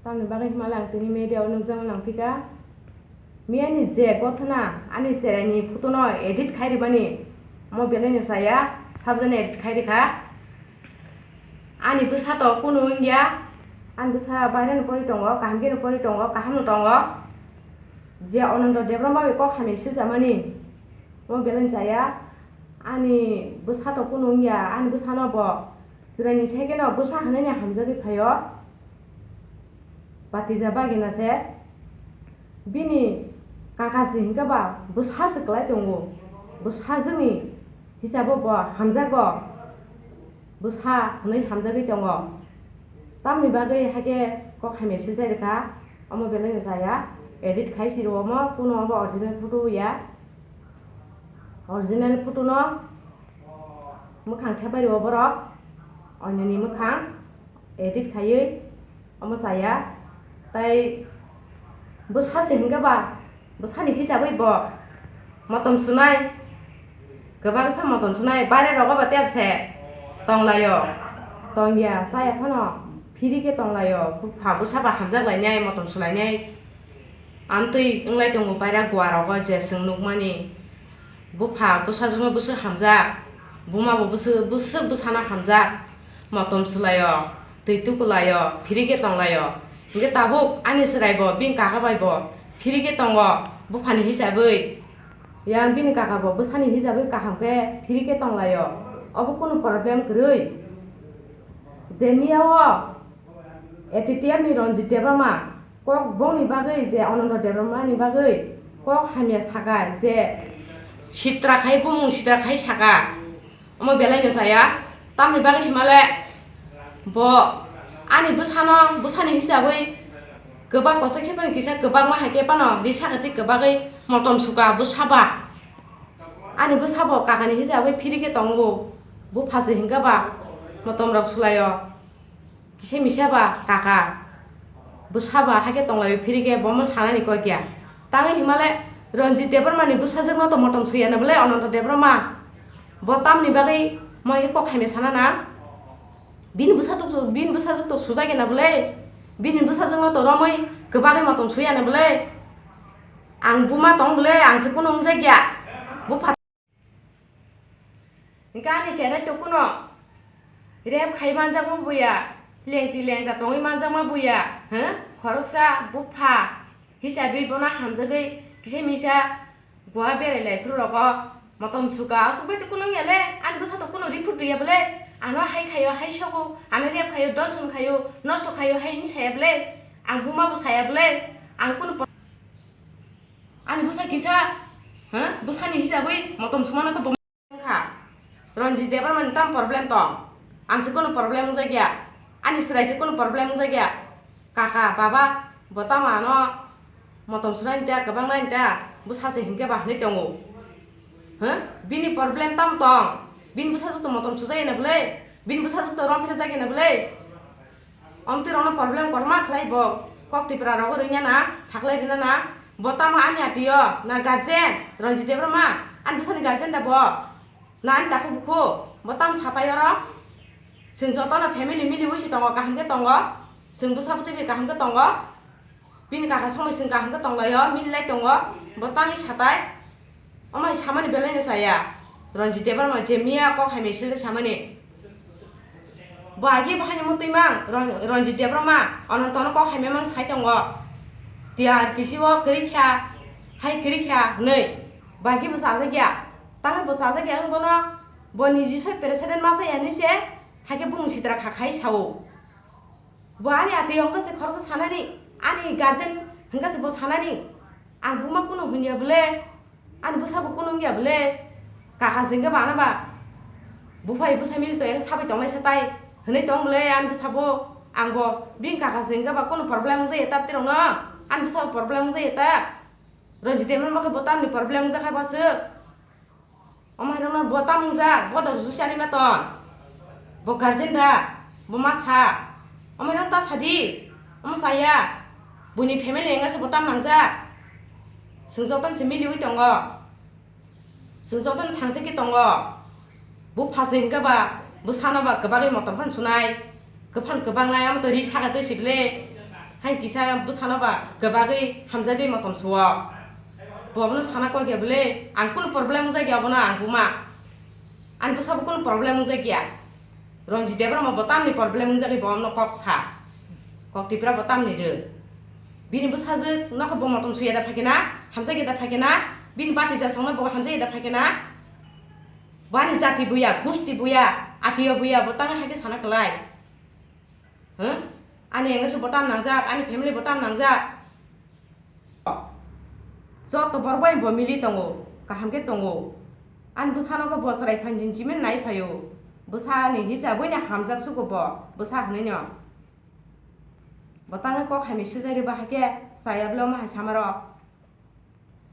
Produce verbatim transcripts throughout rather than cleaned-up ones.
Tamni bagwi himala ang tini media o nukjakna nangphika. Miyani je gothana ani cheraini photo no edit khai rwbani, omo belai no chaya, sabjani edit khai rwkha. Ani bwsa to kunu wngya, ani bwsa baireno pori tongo, kaham kheno pori tongo, kaham no tongo. Je Ananta Debbarma bai kok hamya siljamani, omo belai no chaya. Ani bwsa to kunu wngya, ani bwsano bo chwraini second o bwsa hwnwi hamjagwi phaio. Patija bagina se bini kaka se hinkhe ba bwsa se kwlai tongo, bwsajwkni hisabo bo hamjago, bwsa hwnwi hamjagwi tongo. Tamni bagwi haikhe kok hamya silchai rwkha, omo belai no chaya, edit khai si rw omo, kuno obo original photo ya, original photo no mwkhang thepai rw borok, oinoni mwkhang edit khaiwi. Omo chaya. Tai bwsa se hinkhe ba, bwsani hisabwi bo motom sunai, kwbang khe motom sunai, baire rogo ba tep se tonglaio, tongya chaya phano phiri khe tonglaio, bupha bwsa ba hamjak lainai, motom sulainai. Amtwi wnglai tongo baira gua rogo je chwng nukmani. Bupha bwsajwkno bwswk hamjak, buma bo bwswk, bwswk bwsano hamjak, motom swlaio, twi tukulaio, phiri khe tonglaio. Hinkhe tabuk ani chwrai bo bini kaka bai bo phiri khe tongo, buphani hisabwi. Yang bini kaka bo bwsani hisabwi kaham khe phiri khe tonglaio. Obo kunu problem kwrwi. Je miya o A T T F ni Ranjit Debbarma kok bongni bagwi, je Ananta Debbarma ni bagwi kok hamya saka, je sitra khai, bumung sitra khai saka, omo belai no chaya. Tamni bagwi himale bo ani bwsano, bwsani hisabwi kwbak kochai khe phano kisa kwbakma hai khe phano ri saka tei kwbagwi motom suka bwsa ba. Ani bwsa bo kakani hisabwi phiri khe tongo, bupha se hinkhe ba motom rok sulaio. Kisa misa ba kaka, bwsa ba haikhe tonglaio phiri khe, bomo sanani kok ya. Tangwi himale Ranjit Debbarma ni bwsajwkno to motom suya na bwle Ananta Debbarma. Bo tamni bagwi mo hai khe kok hamya sana na? Bini bwsa to, bini bwsajwk to sujak ya na bwle? Bini bwsajwkno to romwi kwbagwi motom suya na bwle? Ang buma tong bwle, ang se kunu wngjak ya. Bupha Hinkhe ani cherai to kuno rep khai manjakma buya, lengti lengta tongwi manjakma buya, hw? Khoroksa bupha hisabwi bono hamjagwi kisa misa gua berai lai phuru rogo motom suka, aswk bai to kuno wngya le, ani bwsa to kuno report rwya bwle, ano hai khaio, hai sogo, ano rep khaio, dhorshon khaio, nosto khaio, hai wngwi saya bwle, ang buma bo saya bwle, ang kuno po-, ani bwsa kisa, hw? Bwsani hisabwi motom sumano khe bo Wngkha. Ranjit Debbarma ni tam problem tong? Ang se kunu problem wngjak ya. Ani chwrai se kunu problem wngjak ya. Kaka, baba, bo tamo ano motom sunai ta, kwbang nai ta, bwsa se hinkhe ba hwnwi tongo. Huh? Bini problem tam tong? Bini bwsajwk to motom sujak ya na bwle? Bini bwsajwk to rong phirjak ya na bwle? Omtwi rokno problem kotorma khlai bo, kok Tripura rogo rwngya na, saklai rwna na, bo tamo ani atio na guardian, Ranjit Debbarma, ani bwsani guardian da bo, na ani takhuk bukhuk, bo tamo sapai oro, chwng jotono family miliwi se tongo, kaham khe tongo, chwng bwsa bwtwi bai kaham khe tongo. Bini kaka somoi chwng kaham khe tonglaio, mililai tongo, bo tangwi satai. Omo hai samani belai no chaya. Ranjit Debbarma je miya kok hamya siljak samani. Bo agi bo haino mutwi mang, Ran-, Ranjit Debbarma, Anantono kok hamya mang sai tongo. T R P C o kwrwi kha, hai kwrwi kha hwnwi. Bo agi bo chajak ya. Tangwi bo chajak ya wng bono, bo niji soi president ma chaya hinwi se, hai khe bumung sitra kha khai sao. Bo ani atwi hwnkhe se khoroksa sanani, ani guardian hwnkhe se bo sanani, ang buma kunu hwnya bwle, ani bwsa bo kunu wngya bwle, kaka se hwnkhe ba ano ba buphai bwsa mili tongya khe sabai tongnai sa tai hwnwi tong bwle ani bwsa bo, ang bo bini kaka se hwnkhe ba kunu problem wngjakya ta bwtwi rokno, ani bwsa bo problem wngjakya ta, Ranjit Debbarma khe bo tamni problem wngjakha ba swk. Omo hai rokno bo tamo wngjak, bo da rwjak chari maton. Bo guardian da, bo ma sa. Omo hai rok ta sadi, omo chaya. Buini family wngkha se bo tam nangjak. Chwng jotono se miliwi tongo. Chwng jotono thangsa khe tongo. Bo phasing hwnkhe ba, bwsano ba kwbangwi motom phan sunai. Kwphang kwbangnai, omo to ri saka twi sibile. Hai kisa bwsano ba kwbagwi hamjakgwi motom suo. Bo abono sana kok ya bwle, ang kunu problem wngjak ya abono ang buma. Ani bwsabo kunu problem wngjak ya. Ranjit Debbarma bo tamni problem wngjagwi bo abono kok sa. Kok Tipra bo tamni rw. Bini bwsajwk nokho bo motom suya da phaikhe na, hamjak ya da phaikhe na, bini bati jasongno bo hamjak ya da phaikhe na. Bo ani jati buya, gusti buya, atiyo buya, bo tangwi haikhe sana kwlai. Huh? Ani engse bo tam nangjak, ani family bo tam nangjak. Joto borok bai bo mili tongo, kaham khe tongo. Ani bwsano khe bo chwrai phan jin jimin nai phaio. Bwsa ani hisa buini hamjak sugo bo, bwsa hwnwi no. Bo tangwi kok hamya siljak ri ba hakhe chaya bwle omo hai sama rok.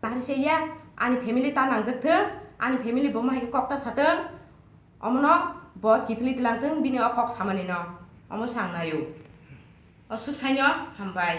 Nahar se ya, ani family ta nangjak thung, ani family bo omo hai khe kok ta sa thung. Omono bo kiphilwi tlang thung, bini o kok samani no. Omo sang naio. O swk saino hambai.